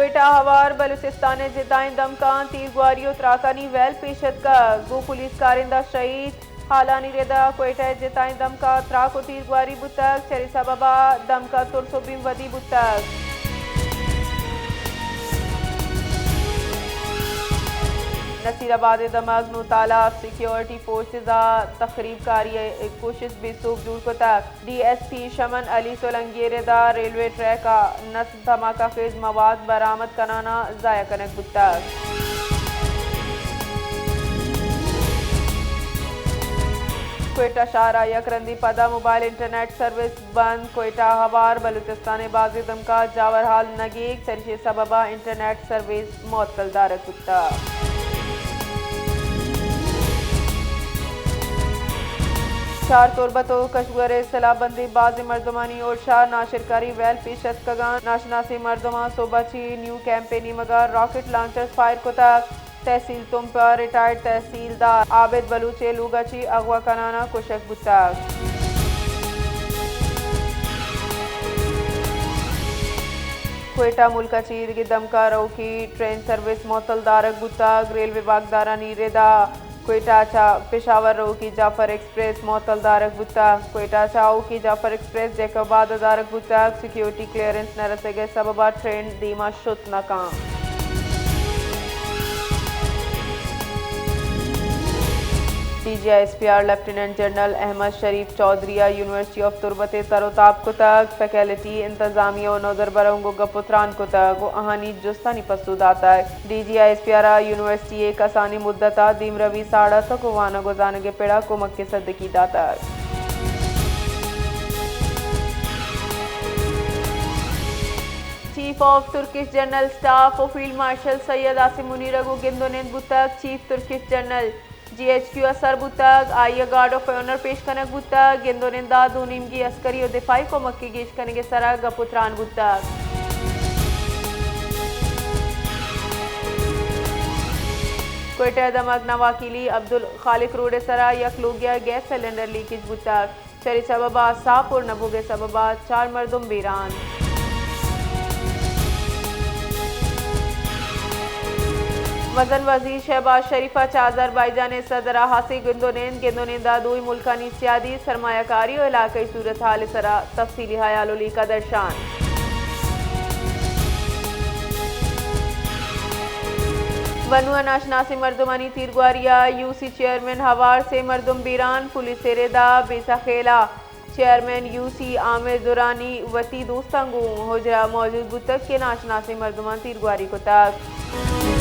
کوئٹہ ہوار بلوچستان ءِ جتائیں دمکاں تیرگواری ءُ تراکانی ویل پیش اتکگ، گوں پولیس کارندہ شہید۔ حالانی ردا کوئٹہ ءِ جتائیں دمکاں تراک ءُ تیرگواری بوتگ، چرے سبب ءَ دمکاں ترس ءُ بیم ودی بوتگ۔ نصیر آباد ءِ دمگ نوتالاب سیکیورٹی فورسز ءَ تخریب کاری ءِ کوشست بے سوب جوڑ کتگ۔ ڈی ایس پی شمن علی سولنگی ءِ ردا ریلوے ٹریک ءَ نصب دھماکہ خیز مواد برآمد کنان ءَ ضائع کنگ بوتگ۔ کوئٹہ شہر ءَ یک رندی پدا موبائل انٹرنیٹ سروس بند۔ کوئٹہ ہوار بلوچستان ءِ بازیں دمکاں جاور حال نگیگ، چریشی سبب ءَ انٹرنیٹ سروس معطل دارگ بوتگ۔ شہر تربت ءُ کشور ءِ سلاہ بندیں بازیں مردمانی اڑشہ ناشرکاری ویل پیش اتکگاں۔ ناشناسیں مردماں صوبہ چی نیو کیمپ ءِ نیمگ ءَ راکٹ لانچرز فائر کتگ۔ تحصیل تمپ ءَ ریٹائرڈ تحصیلدار عابد بلوچ ءِ لوگ ءَ چی اغوا کنان ءَ کشگ بوتگ۔ کوئٹہ ملک ءَ چہ ایدگہ دمک ءَ روکی ٹرین سروس معطل دارگ بوتگ۔ ریلوے واکدارانی ردا کوئٹہ چہ پشاور روکی جعفر ایکسپریس معطل دارگ بوتگ۔ کوئٹہ چہ آؤکی جعفر ایکسپریس جیکب آباد ءَ دارگ بوتگ۔ سیکیورٹی کلیئرنس نہ رسگ ءِ سبب ءَ ٹرین دیم ءَ شت نہ کنت۔ D G I S P R lieutenant general Ahmed Sharif Chaudhry ءَ یونیورسٹی آف تربت ءِ تر ءُ تاب کتگ، فیکلٹی، انتظامیہ ءُ نودربر ءَ گوں گپ ءُ تران کتگ ءُ آہانی جستانی پسو داتگ۔ D G I S P R ءَ یونیورسٹی ءِ کسانیں مدت ءَ دیمروی ساڑاتگ ءُ وانگ ءُ زانگ ءِ پڑ ءَ کمک ءِ سدکی داتگ۔ Chief of Turkish general staff ءُ فیلڈ مارشل سید عاصم منیر ءَ گوں گند ءُ نند بوتگ۔ Chief Turkish general G H Q ءَ سر بوتگ، آئی ءَ گارڈ آف آنر پیش کنگ بوتگ۔ گند ءُ نند ءَ دو نیمگی عسکری ءُ دفاعی کمک ءِ گیش کنگ ءِ سرا گپ ءُ تران بوتگ۔ کوئٹہ ءِ دمگ نواکیلی عبدالخالق روڈ ءِ سرا یک لوگے ءَ گیس سلنڈر لیکیج بوتگ۔ چرے سبب ءَ ساہ پر نہ بوگ ءِ سبب ءَ چار مردم بیران۔ مزن وزیر شہباز شریف ءَ چہ آذربائیجان ءِ صدر ءَ ہاسیں گند ءُ نند، گند ءُ نند ءَ دوئیں ملکانی سیادی، سرمایہ کاری ءُ علاقائی صورتحال ءِ سرا تفصیلی ہیال ءُ لیکہ درشان۔ ونو ءَ ناشناسیں مردمانی تیرگواری ءَ یو سی چیئرمین ہوار سے مردم بیران، پولیس ءِ ردا بے سخیل ءَ چیئرمین یو سی عامر درانی وتی دوستاں گوں ہجرہ ءَ موجود بوتگ کہ ناشناسیں مردماں تیرگواری کتگ۔